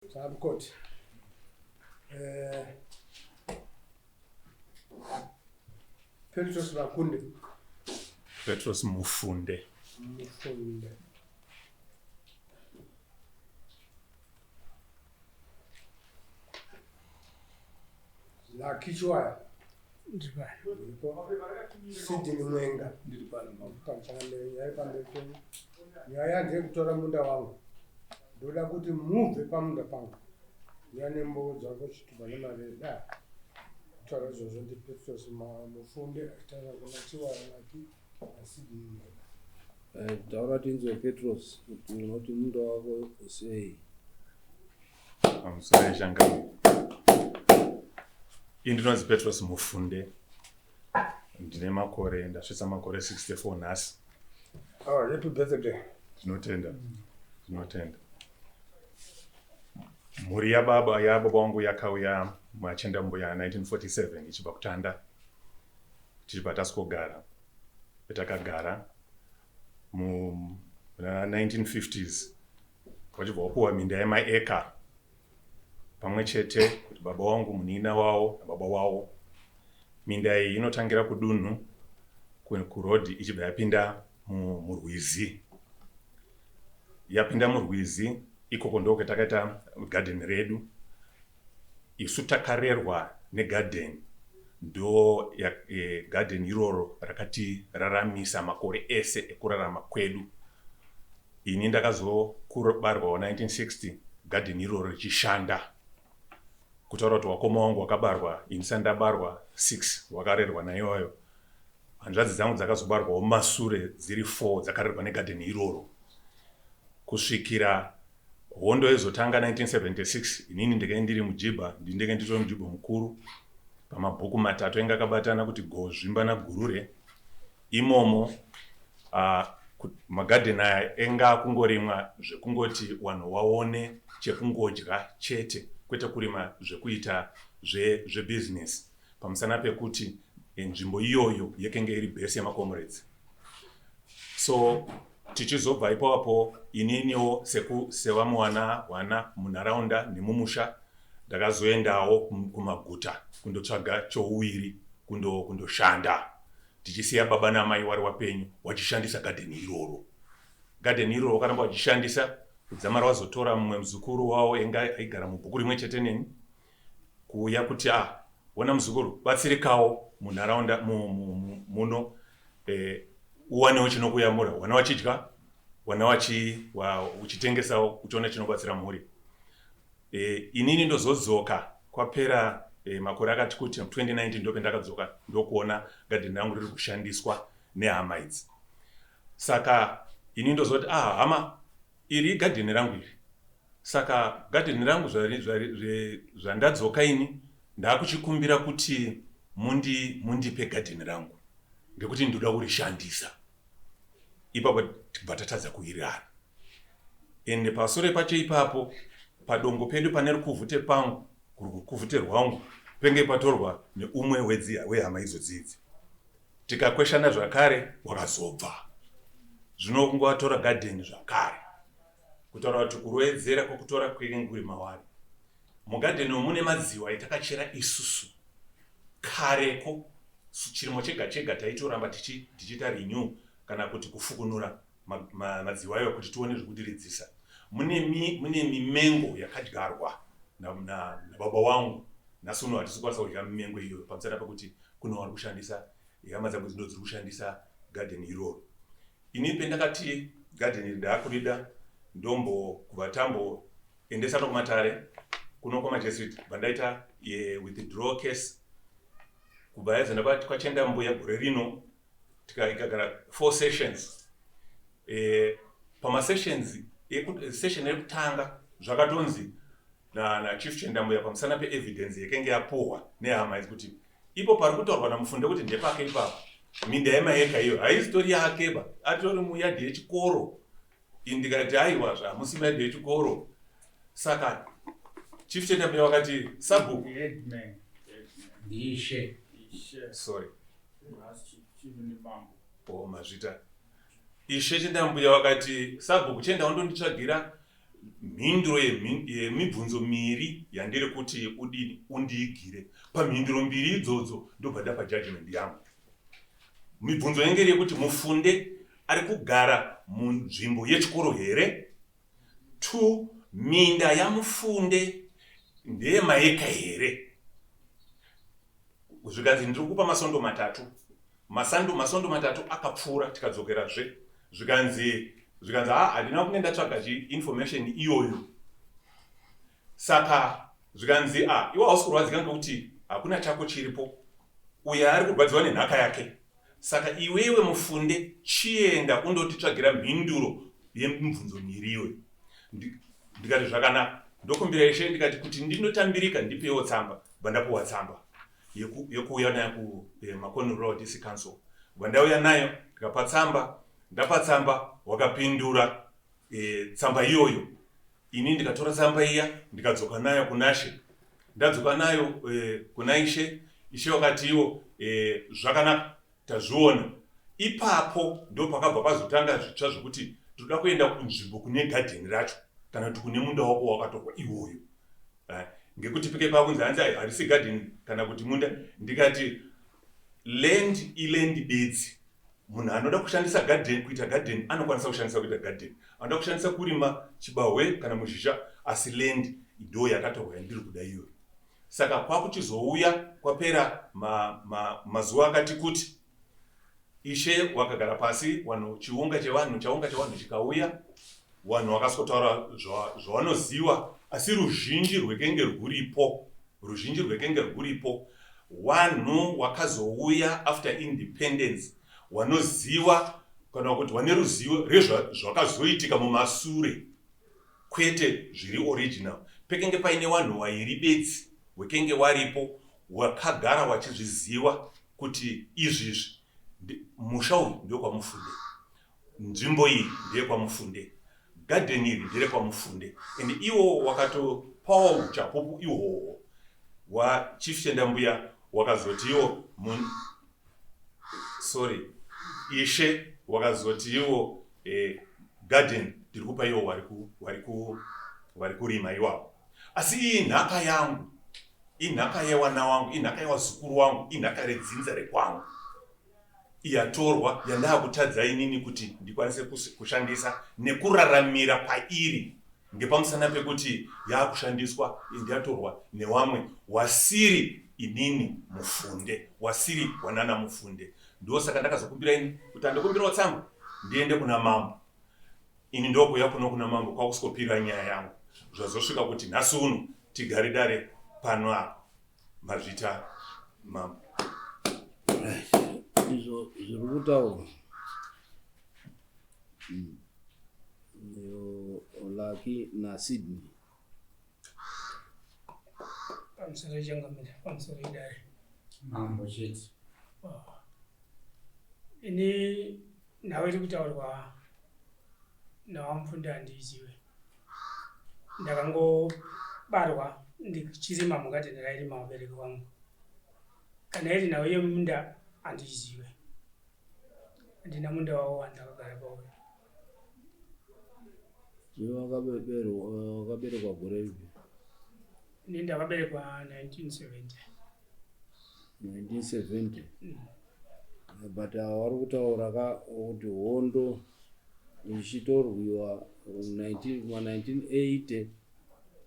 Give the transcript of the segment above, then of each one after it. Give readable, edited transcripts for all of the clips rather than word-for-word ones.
Samkoti. Eh, Petros Vakunde. Petros Mufunde. Mufunde. Lucky Chiwaya. Ndiri pano. Uripo. Sidney Mwenga. Ndiri pano mama. Pamchangambere nyaya pamberi penyu. Nyaya ndeyekutora munda wangu. Ndoda kuti mubve pamunda pangu. Uya nembovo dzako chitupa nemari da. Kutaura izvozvo ndiPetros Mufunde achitaura kuna Chiwaya Lucky naSidney Mwenga. Eh, taura tinzwe Petros kuti unoti munda wako sei. Pamusoro yeshangamu. Ini ndinonzi Petros Mufunde. Ndine makore, ndasvitsa makore 64 nhasi. Oh, happy birthday. Tinotenda. Tinotenda. Mhuri yababa yababa wangu yakauya machenda mbuya 1947 ichibva kutanda. Tichibva taswogara. Petakagara mu 1950s vachibva wapuwa minda yemaeka pamwe chete kuti baba wangu munin'ina wawo nababa wawo. Minda iyi inotangira kudunhu kurodhi ichibva yapinda murwizi. Yapinda murwizi ikoko ndiko kwatakaita gadheni redu. Isu takarerwa negadheni ndo e, gadheni iroro rakatiraramisa makore ese ekurarama kwedu. Ini ndakazokubarwawo 1960 garden iroro richishanda. Kutaura kuti wakoma wangu wakabarwa ini ndisati ndabarwa 6 wakarerwa naiwayo. Hanzvadzi dzangu dzakazobarwawo masure dziri 4 dzakarerwa negarden iroro. Kusvikira hondo yozotanga 1976 inini ndenge ndiri mujibha, ndinenge nditori mujibha mukuru pamabhuku matatu ainge akabatana kuti Gozvimba naGurure. Imomo uh, magadheni aya enga akungorimwa zvekungoti wanhu waone chekungodya chete kwete kurima zvekuita zvebhizinesi pamusana pekuti eh, nzvimbo iyoyo yekenge iri bhesi yemacomrades so tichizobva ipapo ininiwo sevamwe wana wana munharaunda nemumusha ndakazoendawo kumaguta kundotsvaga chouwiri kundoshanda kundo tichisiya baba namai wari wapenyu wachishandisa gadheni iroro. Gadheni iroro wakaramba wachishandisa kudzamara wazotora mumwe muzukuru wawo enga aigara mubhuku rimwe chete neni kuuya kuti ah wona muzukuru batsirikawo munharaunda muno eh, uwanewo chinokuyamura wana wachidya wana uchitengesawo uchiona chinobatsira mhuri. E, inini ndozodzoka kwapera e, makore akati kuti 2019 ndopendakadzoka ndokuona gadheni rangu riri kushandiswa nehama idzi. Saka ini ndozoti ah hama iri igadheni rangu iri. Saka gadheni rangu zvandadzoka ini ndakuchikumbira kuti mundi mundipe gadheni rangu ngekuti ndoda kurishandisa. Ipapo tibva tatadza kuwirirana. Ende pasure pacho ipapo padongo pedu pane rukuvhute pangu rukuvhute rwangu penge patorwa neumwe wehama idzodzi idzi. Tikakweshana zvakare wakazobva. Zvino kunge watora gadheni zvakare. Kutaura kuti kuroedzera kwekutora kwenge kuri mawari. Mugadheni umu mune madziwa etakachera isusu kareko chirimo chega chega taitoramba tichiita renew kana kuti kufukunura madziwa ayo kuti tione zvekudiridzisa. Mune mune mimengo yakadyarwa nababa wangu. Nhasi uno hatisi kukwanisa kudya mimengo iyoyo pamusana pekuti kune vari kushandisa hama dzangu dzindo dziri kushandisa garden iroro. Ini pendakati garden iri ndaakurida ndombo kubva tambo endesana kumatare kuno kwamajesuit bva ndaita withdraw case kubva yazoenda kwachenda mbuya gore rino tikagara four sessions eh, pamasessions session yekutanga zvakatonzi nachief na chendambuya pamusana peevidence yekenge yapuhwa nehama idzi kuti ipo pari kutaurwa namufunde kuti ndepake ipapo minda yemaeka iyo haizitori yake ba atori muyadhi yechikoro ini ndikati aiwa zvamusi muyadhi yechikoro saka chief chendambuya wakati sabhuku Ishe. Sorry. Oh, mazvita. Ishe Chendambuya wakati sabhuku chienda undonditsvagira Mhinduro yemibvunzo miri yandiri kuti udini undiigire pamhinduro mbiri idzodzo ndobva ndapa judgment yangu. Mibvunzo yenge iri yekuti mufunde ari kugara munzvimbo yechikoro here? 2 minda yamufunde ndeyemaeka here? Zvikanzi ndiri kupa masondo matatu. Masando masondo matatu akapfuura tikadzokerazve zvikanzi zvikanzi ha handina kunge ndatsvaga chi information iyoyo. Saka zvikanzi a iwe hausi kurwadzika ngekuti hakuna chako chiripo. Uyo ari kurwadziwa nenhaka yake. Saka iwewe mufunde chienda undotitsvagira mhinduro yemibvunzo miri iyoyo. Ndikati zvakanaka. Ndokumbira ishe ndikati kuti ndinotambirika ndipewo tsamba. Bva ndapuwa tsamba yekuuya nayo kuMakoni eh, Rural District Council. Bva ndauya nayo ndikapa tsamba, ndapa tsamba wakapindura e, tsamba iyoyo. Ini ndikatora tsamba iya ndikadzoka nayo kunaShe. Ndadzoka nayo e, kuna Ishe, Ishe wakati iwo e, zvakanaka tazviona. Ipapo ndopakabva pazotanga zvitsva zvekuti toda kuenda kunzvimbo kune gadheni racho kana kuti kune munda wako wakatorwa iwoyo. Eh, ngekuti pike pakunzi hanzi harisi garden kana kuti munda ndikati land iland bedzi munhu anoda kushandisa garden kuita garden anokwanisa kushandisa kuita garden anoda kushandisa kurima chibahwe kana muzhizha asi land ndo yakatorwa yandiri kuda iyoyo saka kwakuchizouya kwapera mazuva ma, akati kuti Ishe wakagara pasi, wanhu chiunga chevanhu chaunga chevanhu chikauya, wanhu wakasikotaura zvawanoziwa, asi ruzhinji rwekenge rwuripo, ruzhinji rwekenge rwuripo, wanhu wakazouya after independence wanoziwa kana kuti wane ruzivo rezvakazoitika mumasure kwete zviri original. Pekenge paine wanhu wairi bedzi wekenge waripo wakagara wachizviziwa kuti izvi izvi musha uyu ndewekwamufunde nzvimbo iyi ndeyekwamufunde gadheni iri nderekwamufunde and iwo wakatopawo uchapupu ihwohwo wachief chendambuya wakazoti iwo sorry ishe wakazoti iwo eh, garden ndiri kupa iwo wari kurima iwawo asi iyi nhaka yangu Inhaka yewana wangu, inhaka yewazukuru wangu, inhaka redzinza rekwangu yatorwa yandakutadza inini kuti ndikwanise kushandisa nekuraramira pairi ngepamusana pekuti yakushandiswa ende yatorwa newamwe wasiri inini mufunde wasiri wanana mufunde ndosaka ndakazokumbira ini kuti andikumbirawo tsamba ndiende kuna mambo Ini ndokuuya kuno kuna mambo kwakusikopira nyaya yangu zvazosvika kuti nhasi uno tigare dare pano apa mazvita mambo. Izvo zviri kutaurwa Lucky naSydney. Pamusoro changamire, pamusoro idare. Mambo chete. Oh. Ini nhau iri kutaurwa naVaMupfundi handiizive. Ndakangobarwa ndichirima mugadheni rairima vabereki vangu. Kana iri nhau yemunda handiizive. Handina munda wavo wandakagara pauri. Iwe wakaberekwa gore ripi? Ini ndakaberekwa 1970. 1970 but vari kutaura ka kuti hondo ichitorwiwa kuma 1980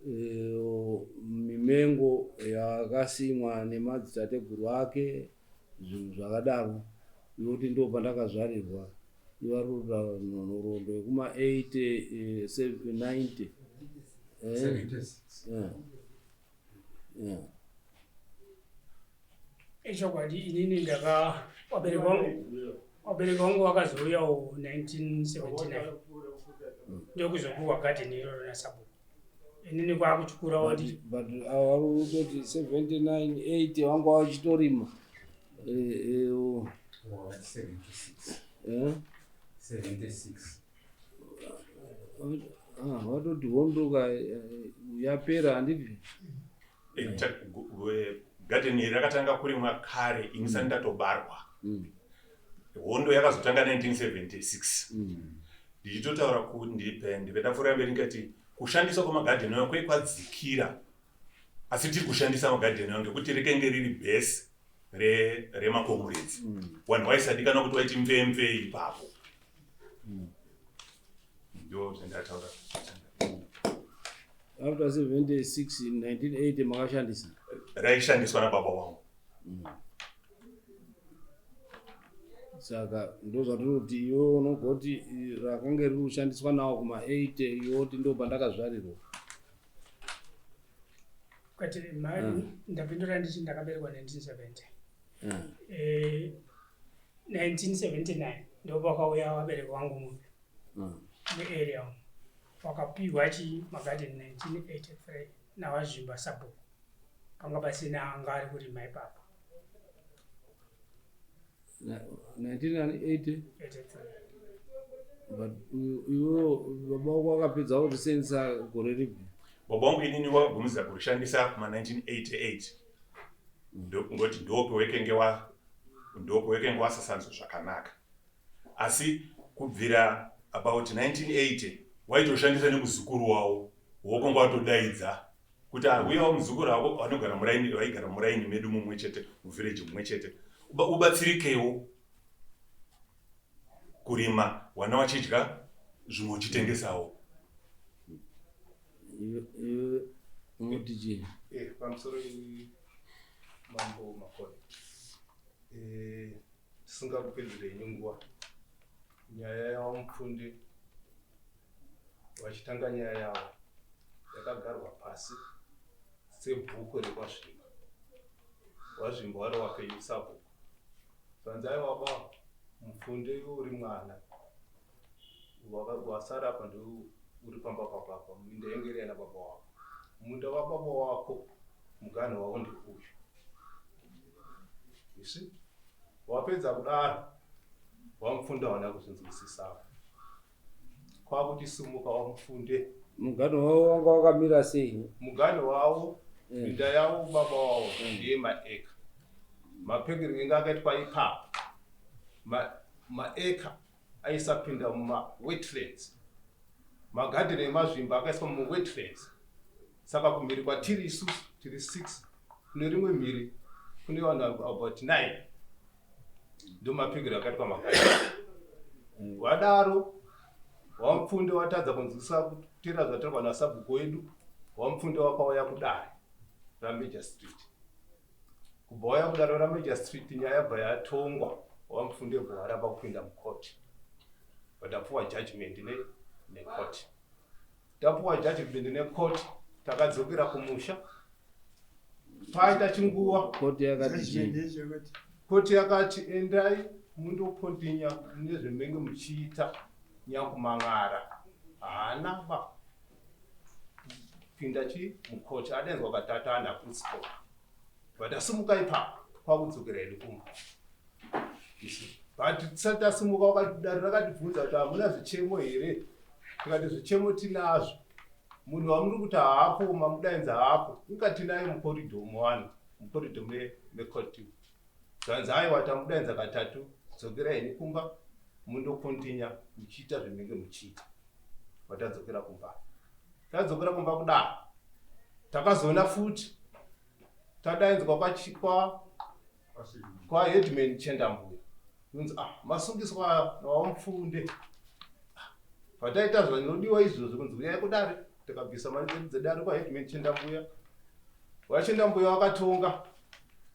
eh, mimengo yakasimwa nemadzitateguru ake zvinhu zvakadaro yoti ndo pandakazvarirwa ivari kutaura nhoroondo yekuma 80 90 eh, eh. Yeah. Ichokwadi inini ndaka wabereki wangu wabereki wangu wakazouyawo 1979 ndokuzopuwa garden iroro nasabhuku inini kwakuchikurawo ndi but vari kutoti 79 80 wanga wachitorima eh, eh, oh. 76 Eh? 76 Ah, watoti hondo ka eh, yapera handiti eh, eh, garden iri rakatanga kurimwa kare ini sati ndatobarwa mm. hondo yakazotanga 1976 mm. ndichitotaura ndipe ndapfuura mberi ndikati Kushandiswa kwemagadheni ayo kwaikwadzikira, asi tiri kushandisa magadheni ayo ngekuti rekenge riri base remakomuredzi. Vanhu vaisadikana kuti vaiti mvemve ipapo. Ndo zvandataura. After 76 in 1980 makashandisa? Raishandiswa nababa wangu. Saka ndozvatinoti iwe unogoti rakange riri kushandiswa nawo kuma 80, iwe woti ndo pandakazvarirwa. Kwete mari, ndapindura ndichi ndakaberekwa 1970. 1979 ndopakauya vabereki vangu muarea umu, wakapiwa chi magadheni 1983 naVaZvimba sabhuku. Panga pasina anga ari kurima ipapo. 1980? 83. But iwe baba wako wakapedza kurisenzesa gore ripi? Baba wangu inini wakagumisa kurishandisa kuma 1988, ngoti ndopewekenge wasasanzwa zvakanaka, asi kubvira about 1980 waitoshandisa nemuzukuru wavo, wokonga watodaidza kuti uyawo muzukuru wako vanogara muraini, vaigara muraini medu mumwe chete, muvhireji mumwe chete, ubatsirikewo kurima, wana wachidya zvimwe uchitengesawo. Iwe unoti chii? Pamusoro, Mambo Makore, tisingakupedzerei nguva, nyaya yavaMupfunde vachitanga nyaya yavo yakagarwa pasi sebhuku rekwaZvimba. WaZvimba wari wapenyu sabhuku, zvanzi, "Aiwa ba Mupfunde, iwe uri mwana wasara apa, ndo uri pamba papapa, minda yenge iri yana baba wako. Munda wababa wako, muganho wavo ndeuyu." You see, wapedza kudaro, waMupfunde hauna kuzvinzwisisa, kwakuti simuka waMufunde. Muganho wavo wanga wakamira sei? Muganho wavo, minda yavo, baba wavo, ndeyemaeka. Mapekero enge akaitwa ipapo, maeka aisapinda mumawetlands. Magadheni emaZvimba akaiswa muwetlands, saka kumhiri kwatiri isusu tiri 6, kune rimwe mhiri kune vanhu about 9. Ndo mapikiro akaitwa magadheni. Wadaro waMupfunde watadza kunzwisisa kutera zvatarwa nasabhuku wedu. WaMupfunde wakauya kudare raMajor Street. Kubva wauya kudare raMajor Street, nyaya yabva yatongwa. WaMupfunde bva waramba kupinda mukoti, vatapuwa judgment nekoti. Tapuwa judgment nekoti, takadzokera kumusha. Paita chinguva, Koti yakati chii? Koti yakati endai mundokontinya nezvemenge muchiita. Nyakumang'ara haana ba pinda chi mukoti, adenzwa katatu, haana kusipo. But ipapo kwakudzokera hedu kumba. But tisati tasimuka, dare rakatibvunza kuti hamuna zvichemo here? Tikati zvichemo tinazvo. Munhu wamuri kuti haapo, mamudainza haapo, inga tinaye mukoridho muwani, mukoridho mekoti. Zvanzi aiwa, tamudainza katatu, dzokerai henyu kumba mundokontinya muchiita zvemunenge muchiita. Vatadzokera kumba. Tadzokera kumba kudaro, takazoona futi tadainzwa kwaheadman Chendambuya, kunzi, "Ah, masungiswa nawaMupfunde." Pataita zvanodiwa izvozvo, kunzi uyai kudare. Tikabvisa mari dzedu dzedare kwaheadman Chendambuya. VaChendambuya vakatonga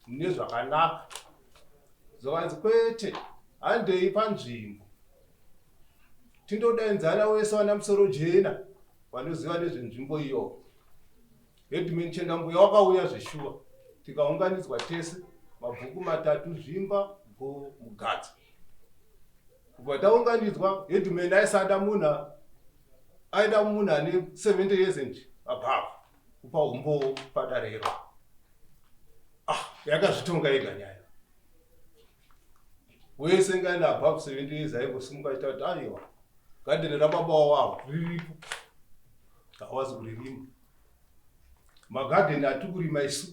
nezvakanaka, zvakanzi kwete, handei panzvimbo tindodainzana wese vana musoro jena vanoziva nezvenzvimbo iyoyo. Headman Chendambuya wakauya zveshuwa, tikaunganidzwa tese, mabhuku matatu, Zvimba, Go, Mugadza. Kubva taunganidzwa, headman aisada munhu, aida munhu ane 70 years and above kupa umbowo padarero. Ah, yakazvitonga yega nyaya. Wese ngaine above 70 years aingosimuka achita kuti aiwa, gadheni rababa wavo riripo, hawazi kuririma. Magadheni atiri kurima isu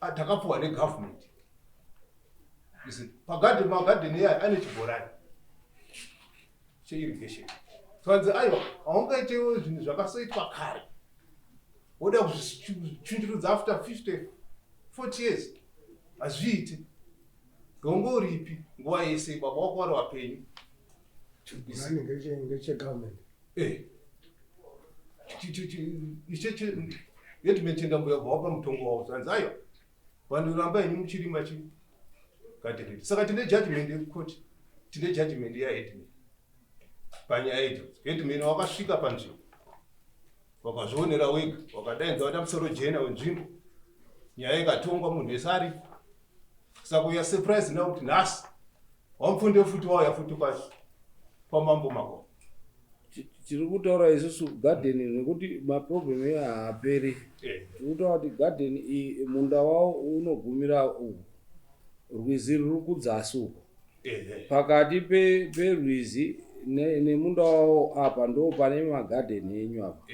takapuwa negovernment. Pagadheni, magadheni aya ane chibhorani cheirrigation. Zvikanzi aiwa, haungaitewo zvinhu zvakasoitwa kare woda kuzvichinjurudza after 50 40 years, hazviite. Ngongoripi nguva yese baba wako vari vapenyu. Nani ngechegovernment. Eh. Ishe headman Chendambuya bva wapa mutongo wavo, zvanzi aiwa, vanhu ramba henyu muchirima chi garden. Saka tine judgment yekukoti, tine judgment yaheadman panyaya idzodzo. Headman wakasvika panzvimbo, wakazvionera wega, wakadainza vana musoro jena wenzvimbo, nyaya ikatongwa munhu wese aripo. Saka uya surprise now kuti nhasi wamupfunde futi wauya futi kwamambo Mako. Tiri kutaura isusu gadheni nekuti maproblem iye haaperi. Tiri kutaura kuti gadheni iyi, munda wavo unogumira uku, rwizi ruri kudzasi uko. Pakati perwizi nemunda wavo apa ndo pane magadheni enyu apa.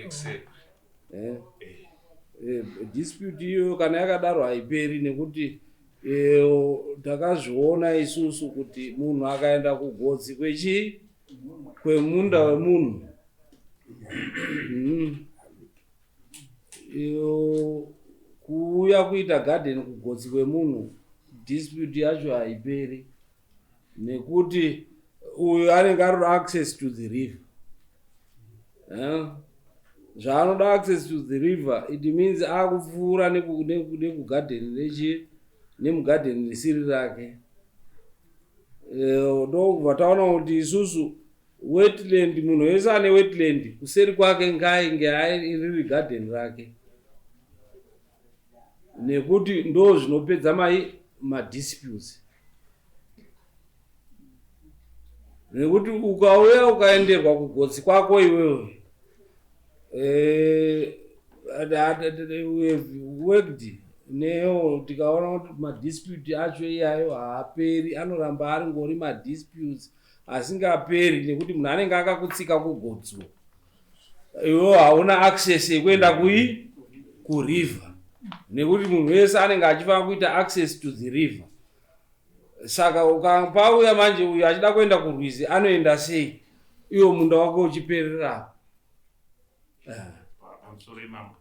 Dispute iyoyo kana yakadaro haiperi nekuti takazviona isusu kuti munhu akaenda kugotsi kwechi kwemunda wemunhu iyo kuuya kuita garden kugotsi kwemunhu, dispute yacho haiperi nekuti uyu anenge ari access to the river. Zvaanoda access to the river, it means akupfuura nekugadheni rechi nemugadheni risiri rake. Ndokubva taona kuti isusu wetland, munhu wese ane wetland kuseri kwake ngainge riri gadheni rake nekuti ndo zvinopedza mai madisputes, nekuti ukauya ukaenderwa kugotsi kwako iwewe, we have worked neyo tikaona kuti madispute acho iyayo haaperi, anoramba ari ngori madisputes asingaperi nekuti munhu anenge akakutsika kugotsi, iwe hauna access yekuenda kui kuriver nekuti munhu wese anenge achifanira kuita access to the river. Saka ukapauya manje uyu achida kuenda kurwizi, anoenda sei iwo munda wake uchiperera? Pamusoro imambo.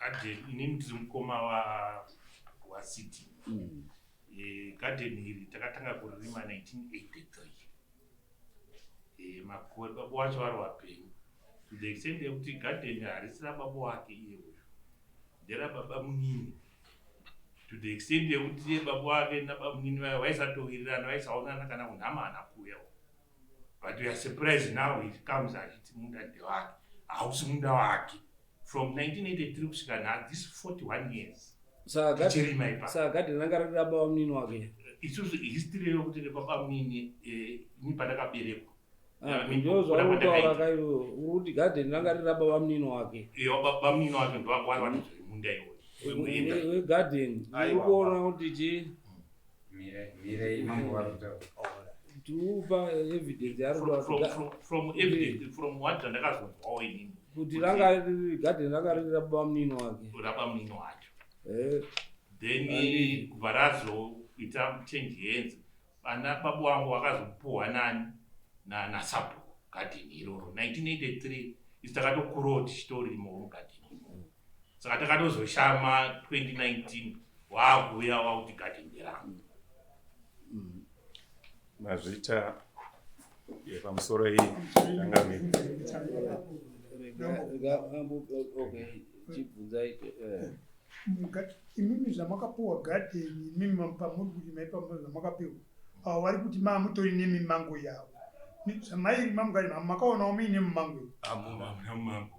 Garden, inini ndiri mukoma wacity. Garden iri takatanga kuririma 1983, makore baba wacho vari wapenyu, to the extent yekuti garden harisi rababa wake iye uyu, nderababa munini, to the extent yekuti iye baba wake nababa munini vayo vaisatowirirana, vaisaonana kana kunhama hana kuuya. But we are surprised now he comes achiti munda ndewake. Hausi munda wake. From 1983 kusvika nhasi, this 41 years tichirima ipapo. Saka gadheni ranga riri rababa munini wake? Isusu history yokuti rebaba munini, ini pandakaberekwa. Ah, ndo zvaurikutaura kaiwe, uri kuti gadheni ranga riri rababa munini wake? Baba munini wake ndowari vanozori munda iwoyo. Wegadheni uri kuona kuti chii? Mirei, mambo vari kutaura. Tiupa evidence yaari kuda. From evidence, from what zvandakazonzwawo inini. Kuti ranga riri gadheni ranga riri rababa munini wake. Raba munini wacho. Then kubva razoita change hands, vana baba wangu vakazopuhwa nani nasabhuku gadheni iroro 1983. Isu takatokurawo tichitorimo mugadheni imomo. Saka takatozoshama 2019 waakuuya wakuti gadheni nderangu. Mazvita. Pamusoro iyi tangamira. Okay, chibvunzai. Imimi zvamakapiwa gadheni, imimi pamuri kuti maipa zvamakapiwa, avo vari kuti maamutori nemimango yavo. Zvamairima mugadheni makaonawo muine mumango iyi? Hamuna mumango.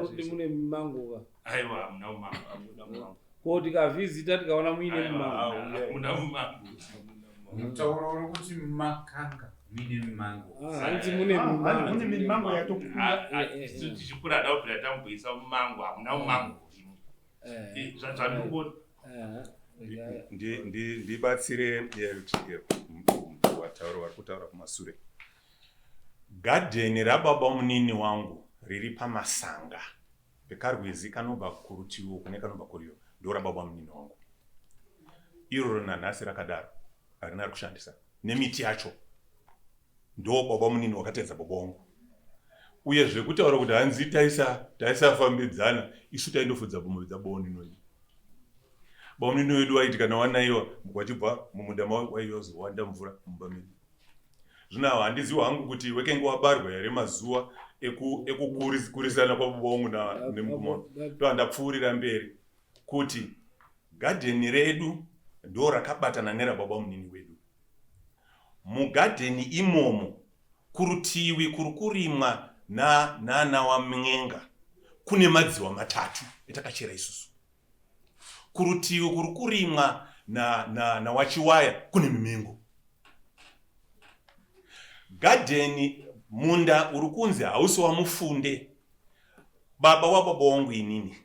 Kuti mune mimango ka? Aiwa, hamuna mumango. Ko tikavhizita tikaona muine mimango? Hamuna mumango. Mutauro uri kuti makanga muine mimango. Ah, hanzi mune Ah, mimango. mune mimango yatokura. Isu tichikura da kubvira tamboisa mumango, hamuna mumango urimo. Zvandikuona. Ndibatsire vatauri vari kutaura kumasure. Gadheni rababa munini wangu riri pamasanga pekarwizi kanobva kurutivi uku nekanobva kuriyo, ndo rababa munini wangu iroro. Nanhasi rakadaro, harina ri kushandisa. nemiti yacho ndo baba munini wakateedza baba wangu uye zvekutaura kuti hanzi taisa taisafambidzana isu taindofudza mombe dzababa wedu. Baba munini wedu waiti kana wanaiwa wachibva mumunda mavo waizowanda mvura mumba medu. Zvino awa handizivi hangu kuti wekenge wabarwa here mazuva ekukurisana kwababa wangu nemukoma wangu. Ndoandapfuurira mberi kuti gadheni redu ndo rakabatana nerababa munini wedu. Mugadheni imomo kurutiwi kuri kurimwa nana waMwenga kune madziwa matatu etakachera isusu. Kurutiwi kuri kurimwa nawaChiwaya na, na kune mimengo. Gadheni munda uri kunzi hausi waMufunde, baba wababa wangu inini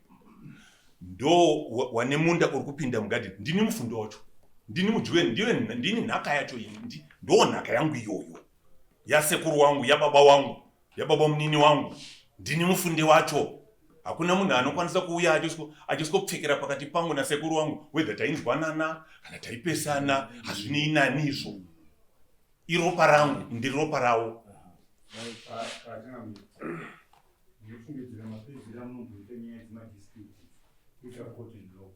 ndo wane munda uri kupinda mugadheni. Ndini mufundo wacho, ndini mudyiwe, ndini nhaka yacho, ndo nhaka yangu iyoyo yasekuru wangu, yababa wangu, yababa munini wangu, ndini mufunde wacho. Hakuna munhu anokwanisa kuuya achiswopfekera pakati pangu nasekuru wangu, whether tainzwanana kana taipesana, hazvinei nani izvo. Iropa rangu, ndiri ropa ravo. Ndinofungidzira mapedzero amunomboita nyaya dzemadispute kuita court and law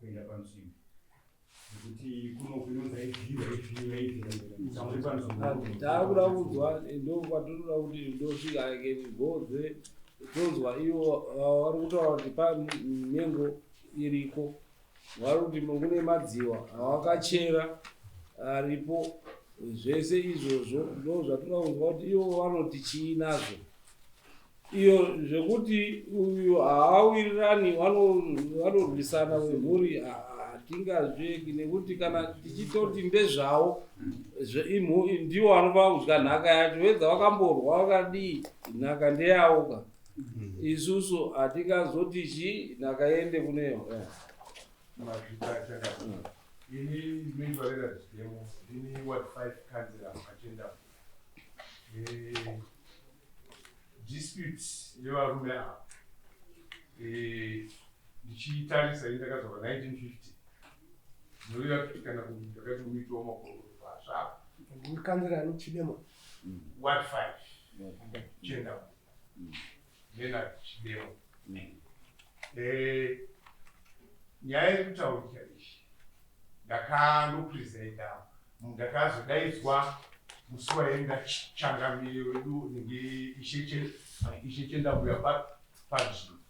kuenda panzvimbo nekuti kuno kunonzi aibvira aibvira aibvira samuri panzvimbo. Taakuda kunzwa, ndo kwatinoda kuti ndosvika godze tonzwa ivo vari kutaura kuti pamengo iriko, vari kuti kune madziwa awakachera aripo, zvese izvozvo ndo zvatinoda kunzwa kuti ivo vanoti chii nazvo. Iyo zvekuti uyu haawirirani, vanorwisana vemhuri, hatingazveki nekuti kana tichitoti ndezvavo ndivo vanofanira kudya nhaka yacho, vedza vakamborwa vakadii, nhaka ndeyavo ka. Isusu hatingazoti chi nhaka iende kuneyo. Mazvita chakati. Ini ndinoitwa Leonard Chidemo, ndini Ward 5 councillor Machenda. Dispute yevarume ava ndichitarisa ini ndakazvarwa 1950, zvinoreva kuti kana ndakati uitawo makore pasvavo. Councillor ani Chidemo? Ward 5 Chenda, Leonard Chidemo. Nyaya iri kutaurika iyi ndakandopresida, ndakazodaidzwa musi waenda changamire wedu nenge Ishe Chendambuya panzvimbo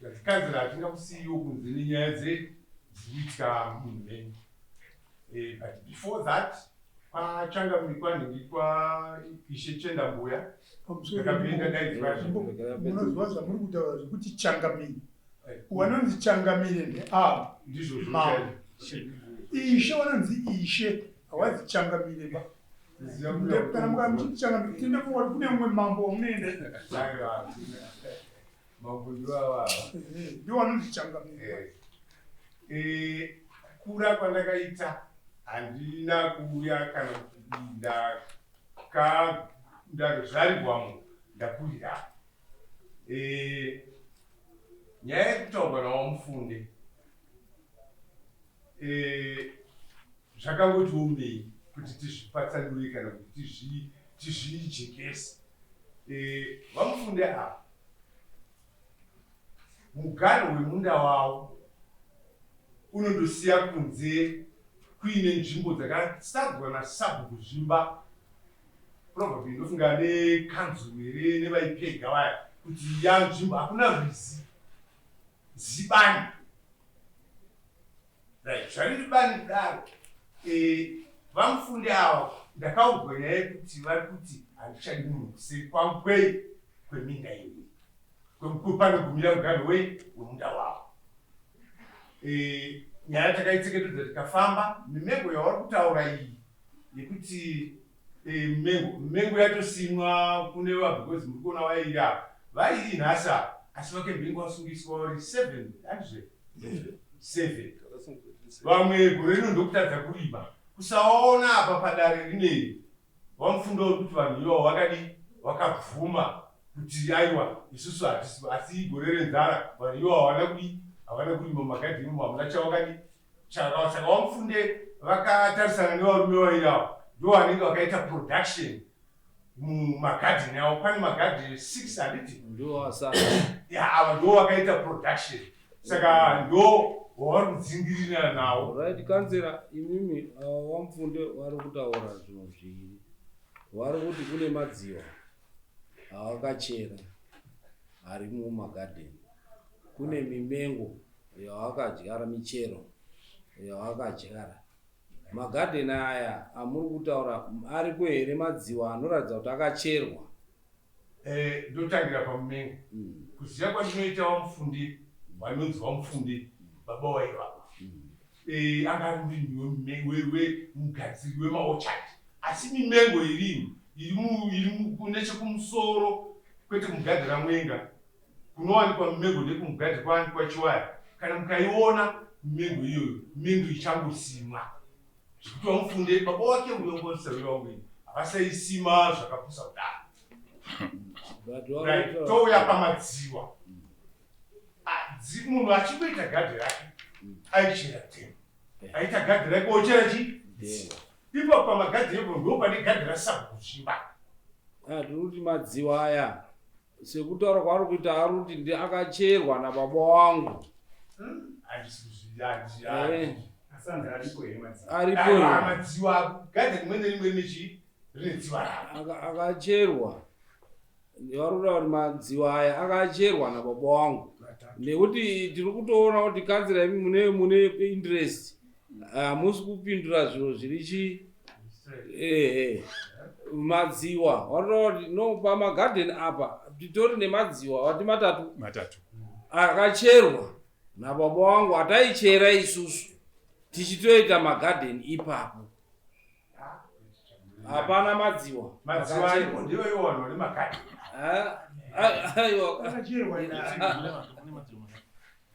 ngati kanzera hatingakusiyiwo kunze nenyaya dziri kuitika munhu menyu. But before that kwachangamire kwanhingi kwa Ishe Chendambuya ndakapinda daidzwa. Munoziva zvamuri kutaura zvekuti changamire, wanonzi changamire ndeavo Ndizvozvo. Mambo. Ishe wanonzi ishe hawazi changamire ba. Kana mukaa muchiti changamire tindofunga kuti kune mumwe mambo wamunoenda. Aiwa, mambo ndiwavava. Ndiwo wanonzi changamire. Kura kwandakaita handina kuuya kana kuti ndazvarirwamo, ndakurira. Nyaya yekutaurwa nawaMufunde zvakangoti omei kuti tizvipatsanure kana kuti tizvijekese. VaMufunde ava mugaro wemunda wavo unondosiya kunze kuine nzvimbo dzakasadzwa nasabhuku Zvimba, probably ndofunga nekanzuru here nevaipega vaya, kuti ya nzvimbo hakuna rwizi, zibani, right? Zvariri bani kudaro, VaMufunde ava ndakaudzwa nyaya yekuti vari kuti handichadi munhu kuseri kwangu kwei kweminda iyi, panogumira muganho wei wemunda wavo. Nyaya takaitseketedza tikafamba. Mimengo yavari kutaura iyi yekuti mengo mengo yatosimwa kune va because muri kuona vairi apa, vairi nhasi apa, asi vakembengo vasungiswa vari seven, handizve? Seven. Vamwe gore rino ndokutadza kurima kusawaona apa padare rineri. VaMufunde uri kuti vanhu ivavo vakadii, vakabvuma kuti aiwa isusu hatisi, asi gore renzara vanhu ivavo havana kudii, havana kurima mumagadheni umo, hamuna chavakadii. Saka VaMufunde vakatarisana nevarume vairi ava. Ndo vanenge vakaita production mumagadheni avo. Pane magadheni 6 handiti? Ndiwo asara. Ya, ava ndo vakaita production, saka ndo wavari kudzingirirana nawo. Right, kansela, imimi waMupfunde vari kutaura zvinhu zviviri. Vari kuti kune madziwa awakachera ari mumagadheni, kune mimengo yawakadyara, michero yawakadyara. Magadheni aya amuri kutaura ariko here madziwa anoratidza kuti akacherwa? Ndotangira pamumengo. Kuziva kwandinoita waMufundi, vanonzi waMufundi baba waivava, anga ari murimi wemugadziri wemaorchard, asi mimengo irimo iri nechekumusoro, kwete mugadhi raMwenga. Kunowanikwa mimengo ndekumugadhi kwawanikwa Chiwaya. Kana mukaiona mimengo iyoyo, mimengo ichangosimwa zvekuti waMufunde baba wake uyongosawira wangu havasaisima zvakapusa kudaro. Right, touya pamadziwa. Munhu achingoita gadhi rake aichera dhemu, aita gadhi rake ochera chi ipapo pamagadhi epo ndo pane gadhi raSabhuku Zvimba. Ah, tiri kuti madziwa aya sekutaura kwaari kuita, ari kuti ndi akacherwa nababa wangu. Handisi kuzvi- Asanzi ariko here madziwa? Aripo Aiwa, here? Madziwa, gadhi rimwe nerimwe rine chi rine dziwa raro. Akacherwa, vari kuda kuti madziwa aya akacherwa nababa wangu, nekuti tiri kutoona kuti kanzira imi mune interest, hamusi kupindura zviro zviri chi ehe. Madziwa varikuda kuti no, pamagadheni apa titori nemadziwa wati matatu. Matatu. Akacherwa nababa wangu ataichera isusu tichitoita magadheni ipapo. Hapana madziwa. Madziwa ariko, ndivo ivo vanhu vane magadhi. Ah, ah, aiwa. Akacherwa.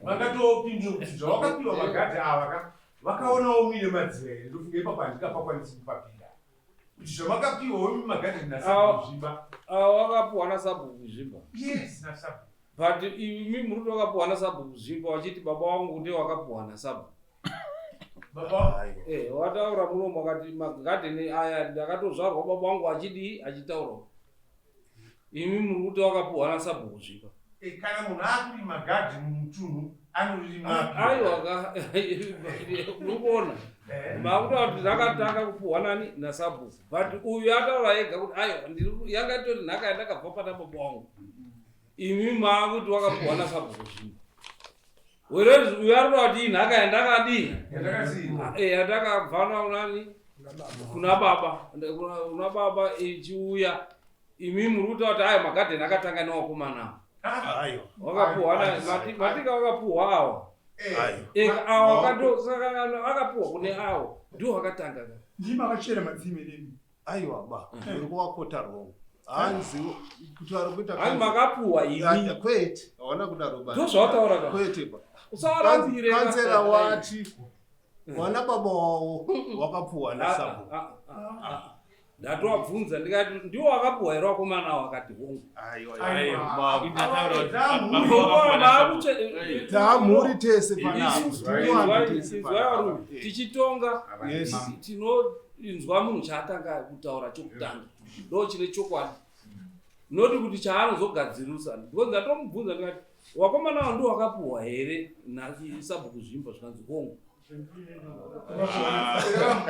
Vangatopindura kuti zvawakapiwa magadhi ava ka, vakaonawo muine madziva here? Ndofunga ipapo handingapakwanisi kupapinda kuti zvamakapiwawo imi magadhi naSabhuku Zvimba. Ava wakapiwa naSabhuku Zvimba. Yes, naSabhuku. But imi muri kuti wakapiwa naSabhuku Zvimba, wachiti baba wangu ndiye wakapiwa nasabhuku. Baba. Wataura muromo wakati magadheni aya ndakatozvarwa baba wangu achidii, achitaura. Imi muri kuti wakapiwa nasabhuku Zvimba. Kana munhu akurima gadhi mumutunhu anoririma. Aiwa ka, uri kuona makuta kuti rakatanga kupiwa nani? Nasabhuku. But uyu ataura ega kuti aiwa, yanga itori nhaka yandakabva pana baba wangu. Imi maakuti wakapiwa nasabhuku Zvimba, whereas uyu ari kuda kuti inhaka yandakadii. Yandakasiiwa. Yandakabva nani? Kuna baba. Kuna baba ichiuya. Imi muri kutaura kuti aya magadheni akatanga newakomana Aiwa. wakapuhwa matika wakapuhwa awa. Aiwa. Awa saka akapuhwa kune awo ndiwo wakatanga ka. Ndimi akachera madzime nemi? Aiwa ba, uri kuwakota wrong. Hanzi kutaura kuita Hanzi makapuhwa imi. Kwete, hawana kudaro ba. Ndozvawataura ka. Kwete ba. Usavarambire ka. Kansela wati wana baba wavo wakapuhwa nasabhuku. Ah, ah, ah, ah. Ndatovabvunza ndikati ndiwo wakapuhwa here wakomana awo? Akati hongu. Tamhuri tese panapa. Inzwai varume, tichitonga tinoinzwa munhu chaatanga kutaura chokutanga ndo chine chokwadi, noti kuti chaanozogadzirusa, because ndatomubvunza ndikati wakomana awo ndiwo wakapuhwa here nasabhuku Zvimba? Zvikanzi hongu.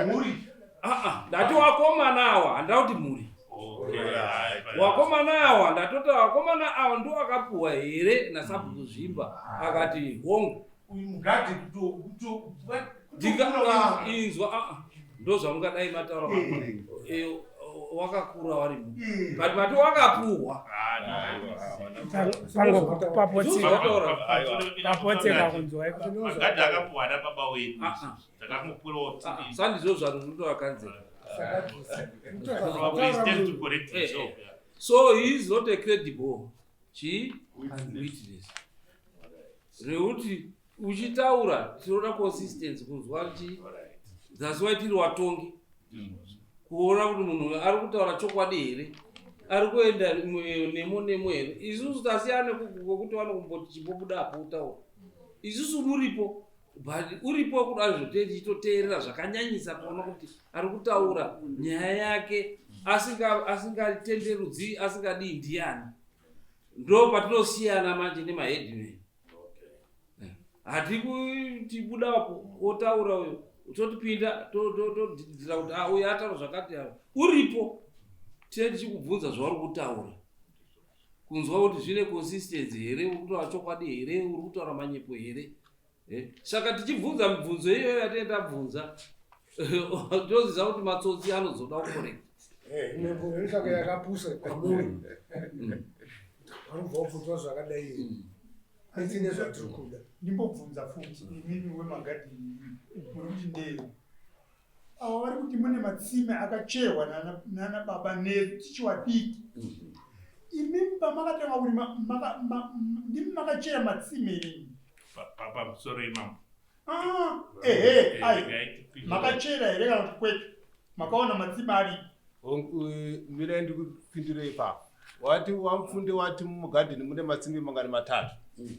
Mhuri. Ah, ah, ndati wakomana awa, handina kuti mhuri. Wakomana awa, ndatoti wakomana awa ndiwo akapuhwa here nasabhuku Zvimba? Akati hongu. Uyu mugadhi Inzwa, ah, ah, ndo zvamungadai mataura. Wakakura warimo, but mati wakapuhwa. Papotseka kunzwa ipapo. Magadhi akapuhwa nababa wedu. Ah, ah. Takangopuwawo. Ah, sandizvo zvarinotaura kanzera. President to correct himself. So he is not a credible chi witness, rekuti uchitaura tinoda consistency kunzwa chi. That's why tiri watongi, kuona kuti munhu ari kutaura chokwadi here, ari kuenda nemo nemo here. Isusu tasiyana nekuti vanokumboti chimbobuda apo utaura, isusu muripo. But uripo kudaro zvotee tichitoteerera zvakanyanyisa kuona kuti ari kutaura nyaya yake asingatenderudzi asingadii ndiyani. Ndo patinosiyana manje nemaheadman. Hatikuti budapo otaura uyo totipinda todidira kuti ah, uyo ataura zvakati ava uripo tine tichikubvunza zvauri kutaura kunzwa kuti zvine consistency here uri kutaura chokwadi here uri kutaura manyepo here eh, saka tichibvunza mibvunzo iyoyo yatinge tabvunza toziva kuti matsotsi anozoda kukoreka eh, imwe yakapusa kwamuri vanobva kubvunzwa zvakadai Asi nezvatiri kuda. Ndimbobvunza futi imimi wemagadheni muri kuti ndei avo vari kuti mune matsime akacherwa nana baba nesu tichiwadiki mhm. imimi pamakatanga kurima ndimi makachera matsime inini pamusoro imambo ah, ehe eh, ai makachera here kana kuti kwete makaona matsime aripo mirai ndikupindure ipapo wati wamfunde wati mugadheni mune matsimbi mangani matatu mm.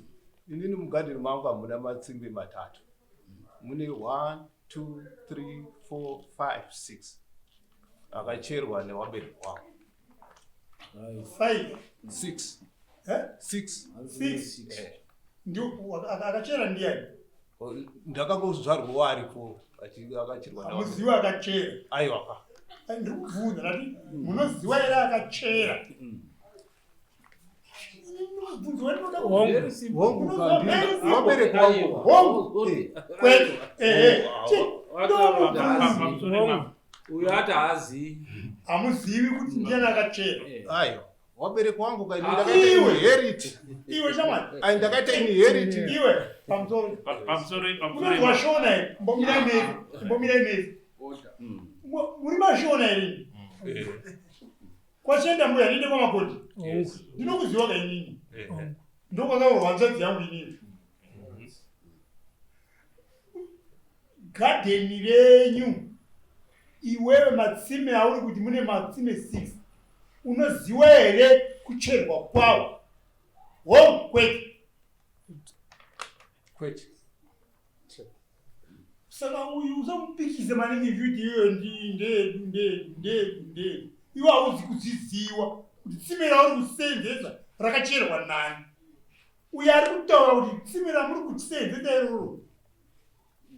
inini mugadheni mangu hamuna matsimbi matatu mune 1 2 3 4 5 6 akacherwa newabereki wangu 5 6 6 6 akachera ndiyani ndakangozvarwa waripo akachirwa muziwa akachera aiwa ka ndiri kubvunza ndati munoziwa here akachera uyo ati haazivi hamuzivi kuti ndiyani akachera aiwa wabereki wangu ka ndakaita inherit iwe shamwari ai ndakaita inherit iwe pamusoro pamusoro pamusoro unonzwa shona here mbomira nevi mbomira nevi muri mashona here eh. kwachienda mbuya ndiende kwamakoti ndinokuziwa ka inini eh. ndokwakaurwa hanzvadzi yangu inini Garden renyu iwewe matsime auri kuti mune matsime 6 unoziwa here kucherwa kwawo? Hongu kwete. Kwete. Saka uyu usamupikise maningi kuti iwewe ndeedu ndeedu ndeedu ndeedu iwe hauzi kuzviziwa kuti tsime rauri kuseenzesa rakacherwa nani. Uyo ari kutaura kuti tsime ramuri kuseenzesa iroro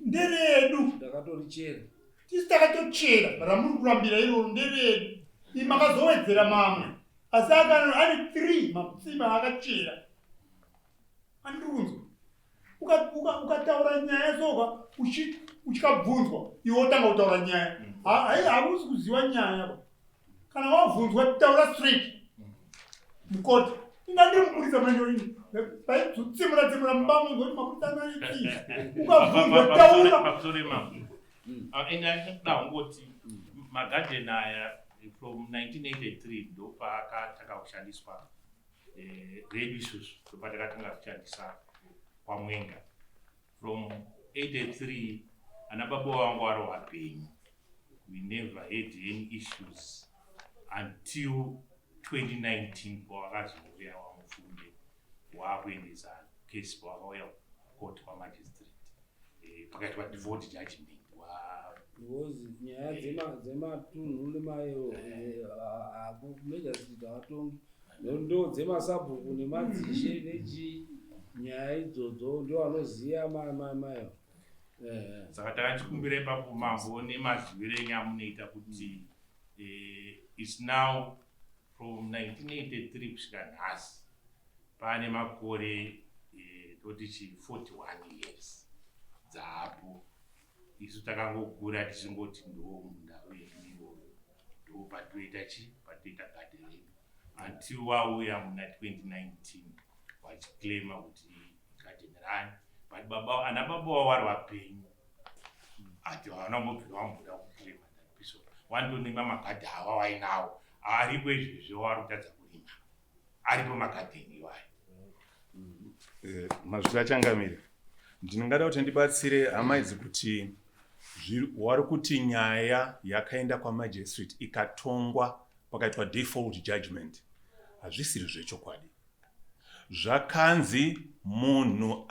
nderedu ndakatorichera tisu takatochera ramuri kurambira iroro nderedu imi makazowedzera mamwe asi akano ane three matsime akachera andiri kunzwa ukataura nyaya soka uchikabvunzwa iwe wotanga kutaura nyaya hakusi kuziva nyaya ba kana wabvunzwa taura straight mukoti inga ndiri mupurisa manje ini vaitsimura tsimura mumba munhu kuti mapurisa anoitii ukabvunzwa taura pamusoro imambo ah, ini ndinoda kungoti magadheni aya from 1983 ndopaakatanga kushandiswa eh, redu isusu ndopatakatanga kushandisa kwamwenga From 83 ana baba wangu vari vapenyu we never had any issues until 2019 pawakazouya wamufunde waakuendesa case pawakauya court kwamagistrate eh, pakaitwa default judgment because nyaya dzematunhu nemayo eh, magistrate havatongi ndo dzemasabhuku nemadzishe nechii nyaya idzodzo ndo vanoziva mayo eh. saka takachikumbira ipapo mambo nemaziviro enyu amunoita kuti eh, its now from 1983 kusvika nhasi pane makore eh, toti chi 41 years dzaapo isu takangokura tichingoti ndo munda wedu iwoyo ndo patoita chi patoita gadhe redu until wauya muna 2019 vachiclaima kuti garden rani but baba ana baba wavo vari vapenyu ati havana kumbobvira vamboda kuclaima that piece of wandonima magadhi awa wainawo aripo izvezvi wari kutadza kurima aripo magadheni iwayo eh, mazvita changamire ndingada kuti ndibatsire hama idzi kuti wari kuti nyaya yakaenda kwamagistrate ikatongwa pakaitwa default judgment hazvisiri zvechokwadi zvakanzi munhu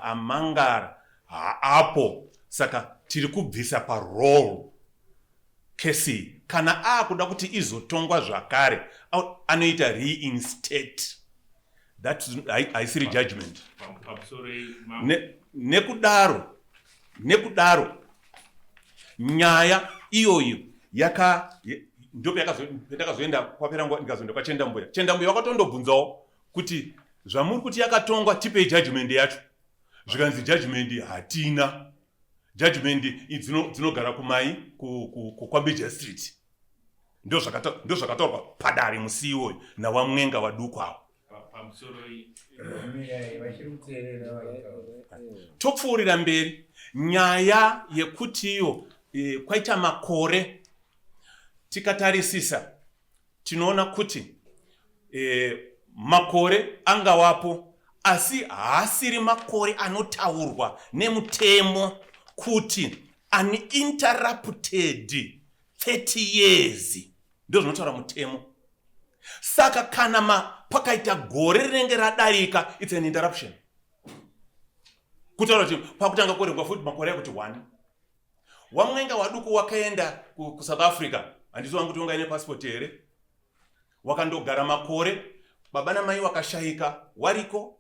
amangara Haapo saka tiri kubvisa paroll kesi kana akuda kuti izotongwa zvakare anoita reinstate that haisiri judgment nekudaro nekudaro nyaya iyoyo yaka ndopyandakazoenda kwapera nguva ndikazoenda kwachendambuya chendambuya wakatondobvunzawo kuti zvamuri kuti yakatongwa tipei judgment yacho zvikanzi judgment hatina judgment dzinogara kumai kwambeja street ndozvakataurwa padare musi iwoyo nawamwenga waduku awo topfuurira mberi nyaya yekuti iyo e, kwaita makore tikatarisisa tinoona kuti e, makore angawapo asi haasiri makore anotaurwa nemutemo kuti uninterrupted 30 years ndo zvinotaura mutemo saka kana ma pakaita gore rinenge radarika its an interruption kutaura kuti pakutanga kuverengwa futi makore ekuti one wamwenga waduku wakaenda kusouth africa handisi wangu kuti ungaine passport here wakandogara makore baba namai wakashaika wariko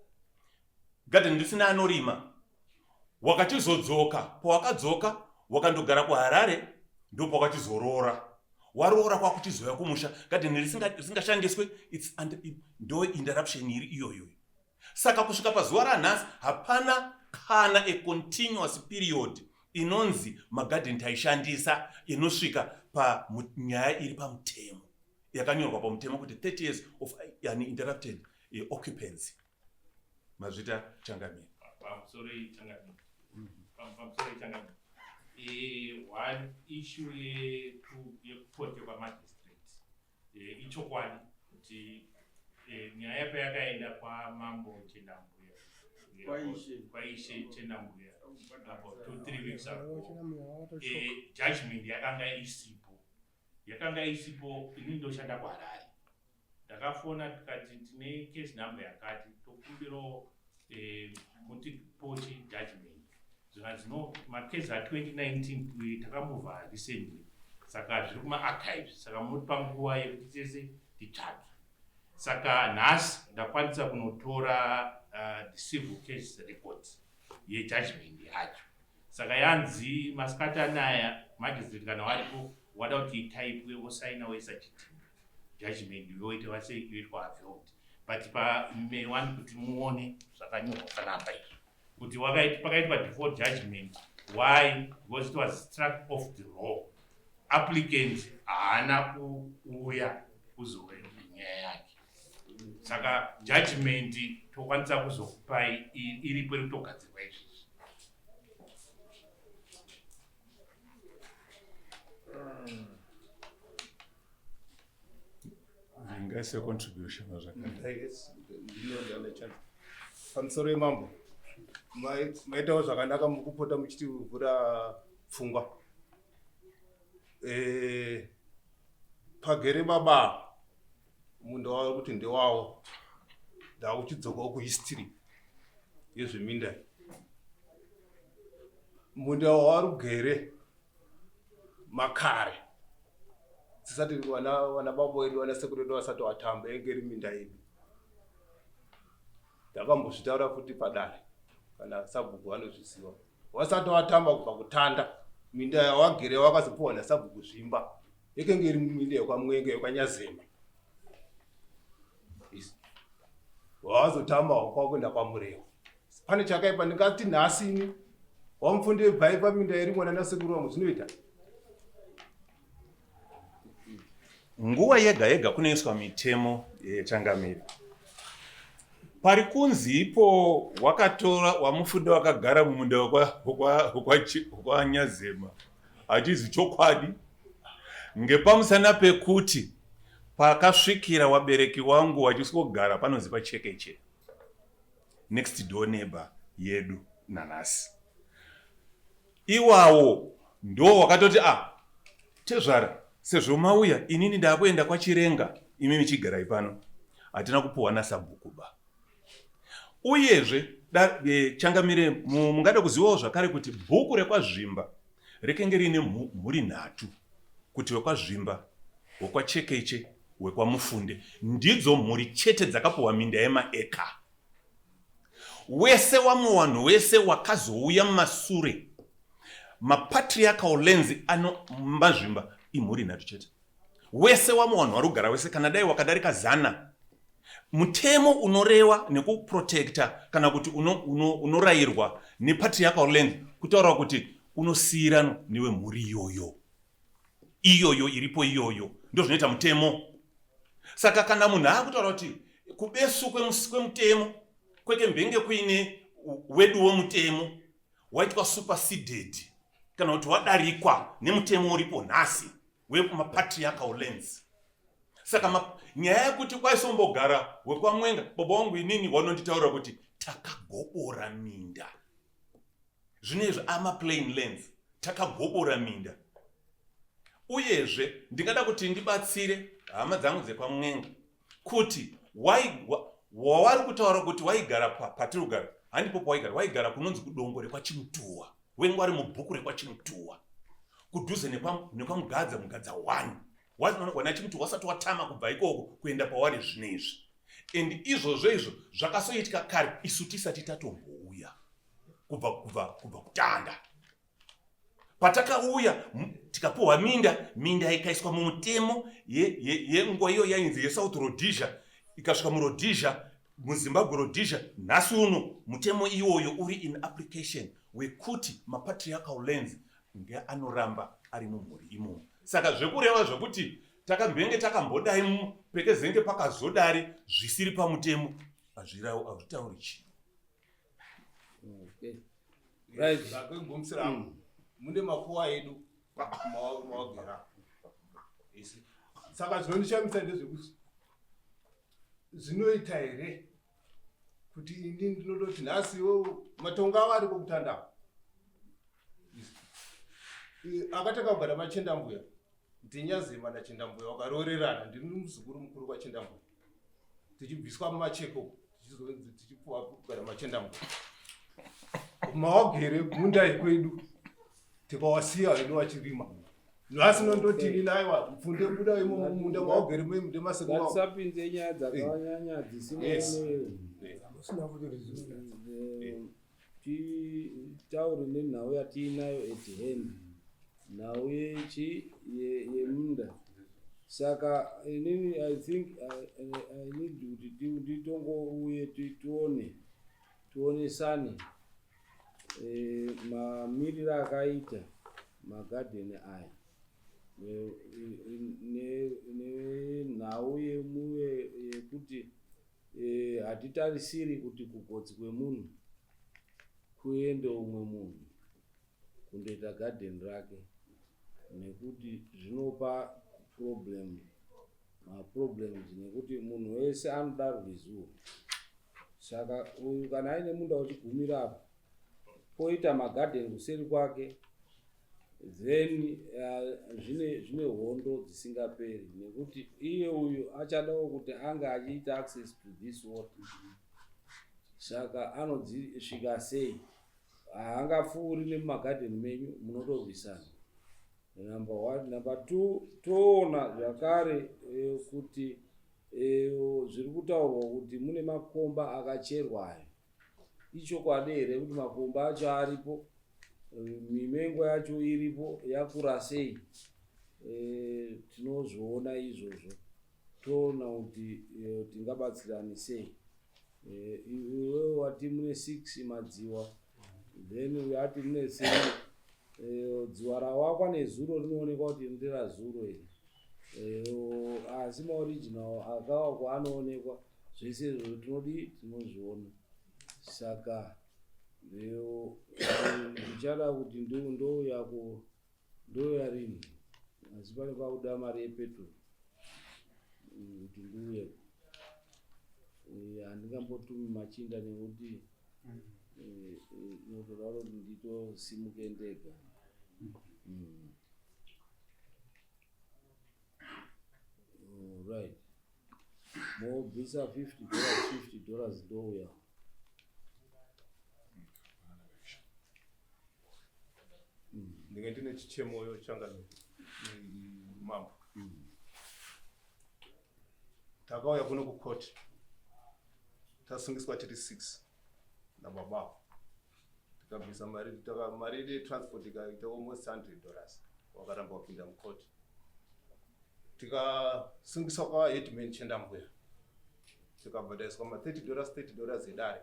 garden risina anorima wakachizodzoka pawakadzoka wakandogara kuharare ndopawakachizoroora waroora kwakuchizouya kumusha garden risingashandiswe ndo interruption iri iyoyo Saka kusvika pazuva ranhasi hapana kana a continuous period inonzi magadheni taishandisa inosvika panyaya iri pamutemo yakanyorwa pamutemo kuti 30 years of uninterrupted eh, occupancy. Mazvita changamire. Pamusoro changamire. Pamusoro changamire. Eh, one issue yekupote kwamagistrate Eh, ichokwadi kuti eh, nyaya payakaenda kwamambo Chendambuya kwaishe Chendambuya about two three weeks ago eh, judgment yakanga isipo yakanga isipo ini ndoshanda kuharare ndakafona tikati tine case number yakati tokumbirawo eh, mutipochi judgment zvikanzi no macase a 2019 takamuvha recently saka zviri kumaarchives saka munotipa nguva yekuti tese titsvage saka nhasi ndakwanisa kunotora uh, the civil case record yejudgment yacho saka yanzi masikati anaya magistrate kana waripo wada kuti itaipwe wosaina woisa chidhindo judgment yoita vase yoitwa availed but pamay one kuti muone zvakanyorwa panapa izvi kuti pakaitwa default judgment why because it was struck off the law applicant haana kuuya kuzoenda nyaya yake saka judgment tokwanisa kuzokupai iripo iri kutogadzirwa izvizvi Ndingaise contribution zvakare. Pamusoro yemambo maitawo zvakanaka mukupota muchitivhura pfungwa. Eh, pagere baba munda wavo kuti ndewawo ndakuchidzokawo kuhistory yezveminda munda wawarugere makare tisati vana vana baba wedu vana sekuru vedu vasati watamba yenge iri minda yedu ndakambozvitaura futi padare kana sabhuku vanozviziva wasati watamba kubva kutanda minda yawagere wakazopuwa nasabhuku zvimba yekenge iri minda yekwamwenge yekwanyazema wazotamba kwakuenda kwamurewa pane chakaipa ndingati nhasi ini wamupfunde bvai paminda iri mwana nasekuru wangu zvinoita nguva yega yega kunoiswa mitemo yechangamire pari kunzi ipo wakatora wamufunde wakagara mumunda wkwanyazema hachizi chokwadi ngepamusana pekuti pakasvikira wabereki wangu wachiswogara panonzi pachekeche next door neighbor yedu nanhasi iwawo ndo wakatoti a ah, tezvara sezvo mauya inini ndakuenda kwachirenga imi michigarai pano hatina kupuhwa nasabhuku ba uyezve Da, e, changamire mungada kuzivawo zvakare kuti bhuku rekwaZvimba rekenge riine mhuri nhatu kuti wekwaZvimba, wekwaChekeche, wekwaMufunde ndidzo mhuri chete dzakapuhwa minda yemaeka. Wese wamwe wanhu wese wakazouya mumasure mapatriarchal lands ano maZvimba imhuri nhatu chete. Wese wamwe wanhu wari kugara wese kana dai wakadarika zana mutemo unorewa nekuprotecta kana kuti unorayirwa uno, uno nepatriarchal land kutaura kuti unosiyiranwa newemhuri iyoyo iyoyo iripo iyoyo ndo zvinoita mutemo saka kana munhu akutaura kuti kubesu kwemutemo kwekembenge kuine wedu womutemo waitwa superseded kana kuti wadarikwa nemutemo uripo nhasi wemapatriarchal lands saka nyaya yekuti kwaisombogara wekwamwenga baba wangu inini wanonditaura kuti takagobora minda zvino izvi amaplain lands takagobora minda uyezve ndingada kuti ndibatsire hama dzangu dzekwamwenga kuti wawari kutaura kuti waigara patiri kugara handipo pawaigara waigara kunonzi kudongo rekwachimutuwa wenge wari mubhuku rekwachimutuwa kudhuze nekwamugadza mugadza one wana chimutuwa wasati watama kubva ikoko kuenda pawari zvino izvi and izvozvo izvo zvakasoitika kare isu tisati tatombouya kubva kubva kubva kutanga patakauya tikapuhwa minda minda ikaiswa mumutemo yenguva iyo yainzi yesouth rhodesia ikasvika murhodesia muzimbabwe rhodesia nhasi uno mutemo iwoyo uri in application wekuti mapatriarchal lands ngeanoramba ari mumhuri imomo saka zvekureva zvekuti takambenge takambodai pekezenge pakazodari zvisiri pamutemo hazvitauri chii Okay. Right. Zvakwegumisira mm. Mune makuwa edu mawagera. Saka zvinondishamisa ndezvekuti zvinoita here kuti ini ndinototi nhasi iwo matongo avo ariko kutanda akatanga kugara machendambuya ndinyazema nachendambuya wakaroorerana ndini muzukuru mukuru kwachendambuya tichibviswa mumacheko tichizonzi tichipuwa kugara machendambuya mawagere munda yekwedu tikawasiya vedu vachirima nhasi nondotini naiwa pfunde buda imo mumunda mawagere mune maseko ngatisapinze nyaya dzakanyanya dzisina titaure nenhau yatiinayo at hand nhau yechi yemunda saka inini i think I need kuti nditongouye tione tionesane e, mamiriro akaita magadheni aya nenhau yemuye yekuti e, hatitarisiri kuti kugotsi kwemunhu kuende umwe munhu kundoita garden rake nekuti zvinopa problem maproblems nekuti munhu wese anoda rwizi urwu saka uyu kana aine munda uchigumira apo poita magadheni kuseri kwake then zvine zvine hondo dzisingaperi nekuti iye uyu achadawo kuti ange achiita access to this water saka anodzisvika sei haangapfuuri nemumagadheni menyu munotorwisana number one number two toona zvakare eh, kuti eh, zviri kutaurwa kuti mune makomba akacherwa ayo Ichokwadi here kuti makomba acho aripo, mimengo yacho iripo, yakura sei? E, tinozviona izvozvo toona kuti e, tingabatsirani sei. E, iwe wati mune 6 madziwa then uyo ati mune 3 e, dziwa rawakwa nezuro rinoonekwa kuti nderazuro iri e, asi maoriginal akawakwa anoonekwa zvese izvozvo tinodii tinozviona saka ndichada kuti ndouya ku ndouya rini asi pane pakuda mari yepetro kuti ndiuye handingambotumi machinda nekuti inotoda kuti nditosimuke ndega mm. Right. Mobvisa 50 dollars 50 dollars ndouya. Ndinge ndine chichemoyo changamire mambo. Takauya kuno kucourt tasungiswa tiri 6 nababa tikabvisa mari taka mari yedu yetransport ikaita almost 100 dollars wakaramba wapinda mucourt tikasungiswa kwaheadman Chendambuya tikabhadhariswa ma 30 dollars 30 dollars edare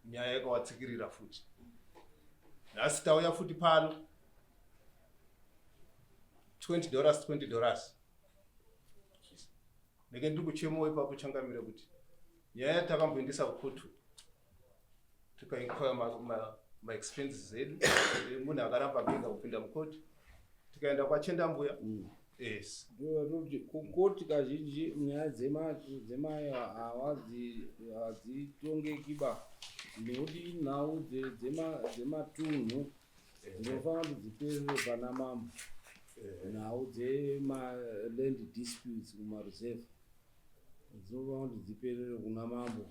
nyaya yakawatsikirira futi nhasi tauya futi pano 20 dollars 20 dollars ndenge ndiri kuchemawo ipapo changamire kuti nyaya yatakamboendesa kukotu tikainquire maexpenses edu munhu akaramba kuenda kupinda mukoti tikaenda kwaChendambuya. Yes. Ndoti kukoti kazhinji nyaya dzemai hadzitongeki ba nekuti inhau dzematunhu dzinofanira kuti dziperere pana mambo. Nhau dzemaland disputes kumareserve dzinofanira kuti dziperere kuna mambo.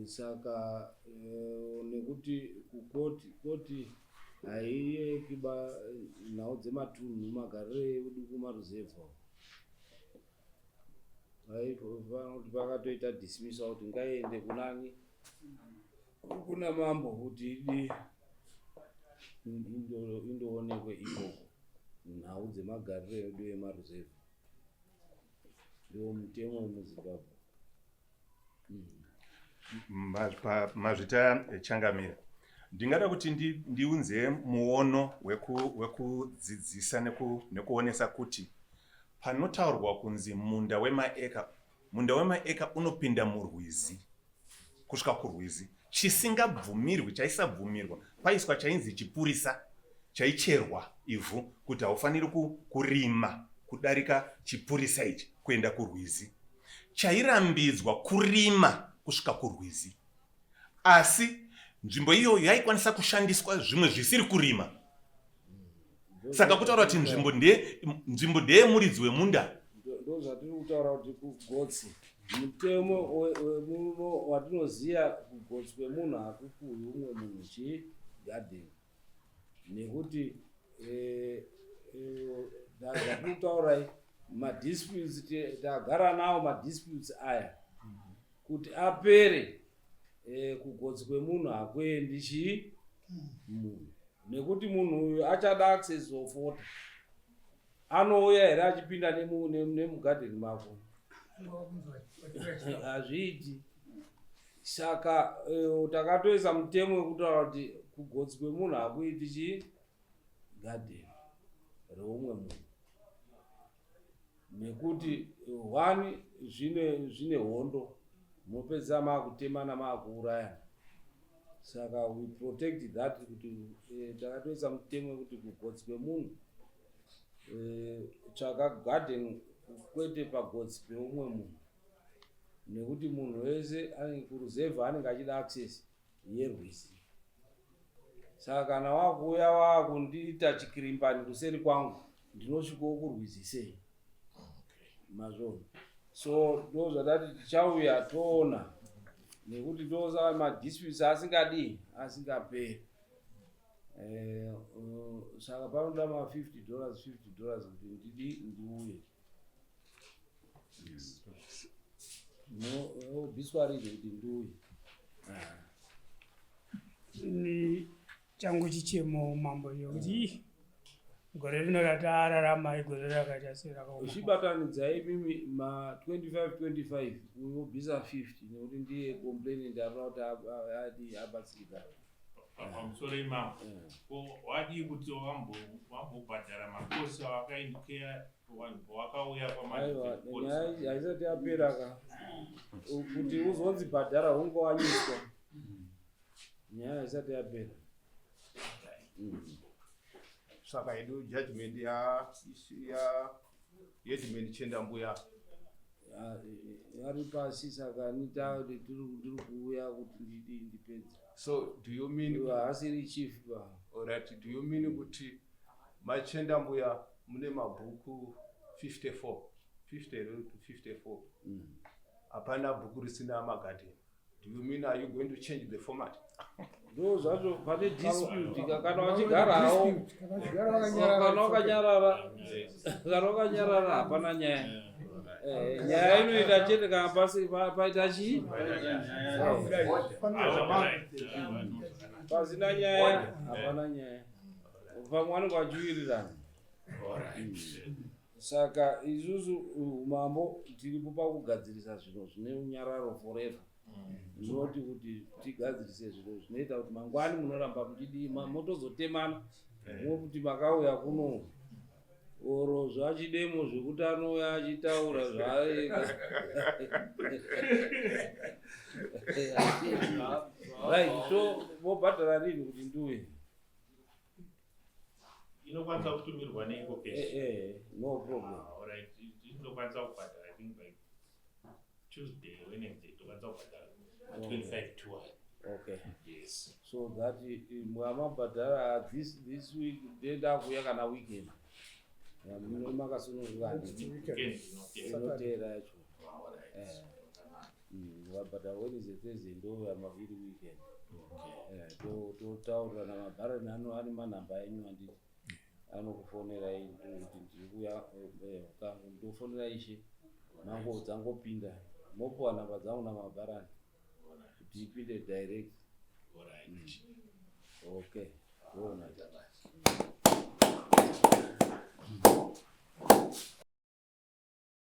Saka nekuti kukoti koti haiyeki ba nhau dzematunhu magariro edu kumaruzevha aifanira kuti pakatoita dismissal kuti ngaiende kunani kuna mambo kuti idi indoonekwe ikoko nhau dzemagariro edu emaruzevha. Ndiwo mutemo wemuZimbabwe. Mazvita changamira. Ndingada kuti ndiunze muono wekudzidzisa nekuonesa kuti panotaurwa kunzi munda wemaeka, munda wemaeka unopinda murwizi kusvika kurwizi, chisingabvumirwi, chaisabvumirwa paiswa chainzi chipurisa chaicherwa ivhu kuti haufaniri kurima kudarika chipurisa ichi kuenda kurwizi. Chairambidzwa kurima kusvika kurwizi, asi nzvimbo iyoyo yaikwanisa kushandiswa zvimwe zvisiri kurima. Saka kutaura kuti nzvimbo ndeyemuridzi wemunda, ndo zvatiri kutaura kuti kugotsi mutemo wemuno watinoziva, kugotsi kwemunhu hakupuwi umwe munhu chigadheni nekuti zvatiri kutaurai madisputes tagara nawo madisputes aya kuti apere, kugotsi kwemunhu hakuendi chii munhu nekuti munhu uyu achada access of water anouya here achipinda nemugadheni mako? Hazviiti. Saka takatoisa mutemo wekutaura kuti kugotsi kwemunhu hakuiti chii gadheni reumwe munhu nekuti one zvine hondo mopedzisa maakutemana maakuurayana. Saka we protect that kuti takatoisa mutemo wekuti kugotsi kwemunhu tsvaka garden kwete pagotsi peumwe munhu nekuti munhu wese kuruzevha anenge achida access yerwizi. Saka kana wakuuya wakundiita chikirimbani kuseri kwangu ndinosvikawo kurwizi sei? Mazvona? So ndo zvatati tichauya toona nekuti ndosaka madisputes asingadii asingaperi. Saka panoda ma50 dollars 50 dollars kuti ndidi ndiuye obviswa rizvo kuti ndiuye. Ni changu chichemo mambo yokuti gore rino ratararama igore rakaita serakaoma. Uchibatanidzai mimi ma25 25 uyu wobvisa 50 nekuti ndiye complainant arikuda kuti adi abatsirikana. Pamusoro imambo, ko wadii kuti wambobhadhara macosts awakaincur vanhu pawakauya? Aiwa, nyaya haisati yapera ka. Kuti uzonzi bhadhara hunge wanyiswa, nyaya haisati yapera. Saka yedu judgment ya headman Chendambuya ari pasi saka nita ndiri kuuya kuti ndidi ndipedze. So do you mean Haasiri chief ba. Alright, do you mean kuti maChendambuya mune mabhuku 54, 50 to 54, hapana bhuku risina magadheni? Do you mean are you going to change the format? Ndo zvacho pane dispute kana vachigarawo kana wakanyarara kana wakanyarara hapana nyaya. Eh, nyaya inoita chete kana pasi paita chii? Pasina nyaya hapana nyaya. Vamwe vanenge vachiwirirana. Saka isusu umambo tiripo pakugadzirisa zvinhu zvine runyararo forever. Not kuti tigadzirise zvinhu zvinoita kuti mangwani munoramba muchidii motozotemana mokuti makauya kuno oro zvachidemo zvekuti anouya achitaura zvaarega. Right, so mobhadhara rini kuti ndiuye? Inokwanisa kutumirwa neiko cash? Eh, eh, no problem. Ah, alright, inokwanisa kubhadhara I think by Tuesday, Wednesday, tokwanisa kubhadhara 25 tour. Okay. Yes. So that mwamabhadhara this week ndendakuya kana weekend. Muno makasununguka handiti? Weekend, okay. Inoteera yacho. Alright. Eh. Vabhadhara Wednesday, Thursday ndo iri weekend. Okay. Eh, totaurirana mabharani ano ane manhamba enyu handiti? Anokufonerai kuti ndiri kuuya ndofonera ishe mango dzangopinda mopuwa nhamba dzangu namabharani kuti ipinde direct. Alright. Okay. Bona.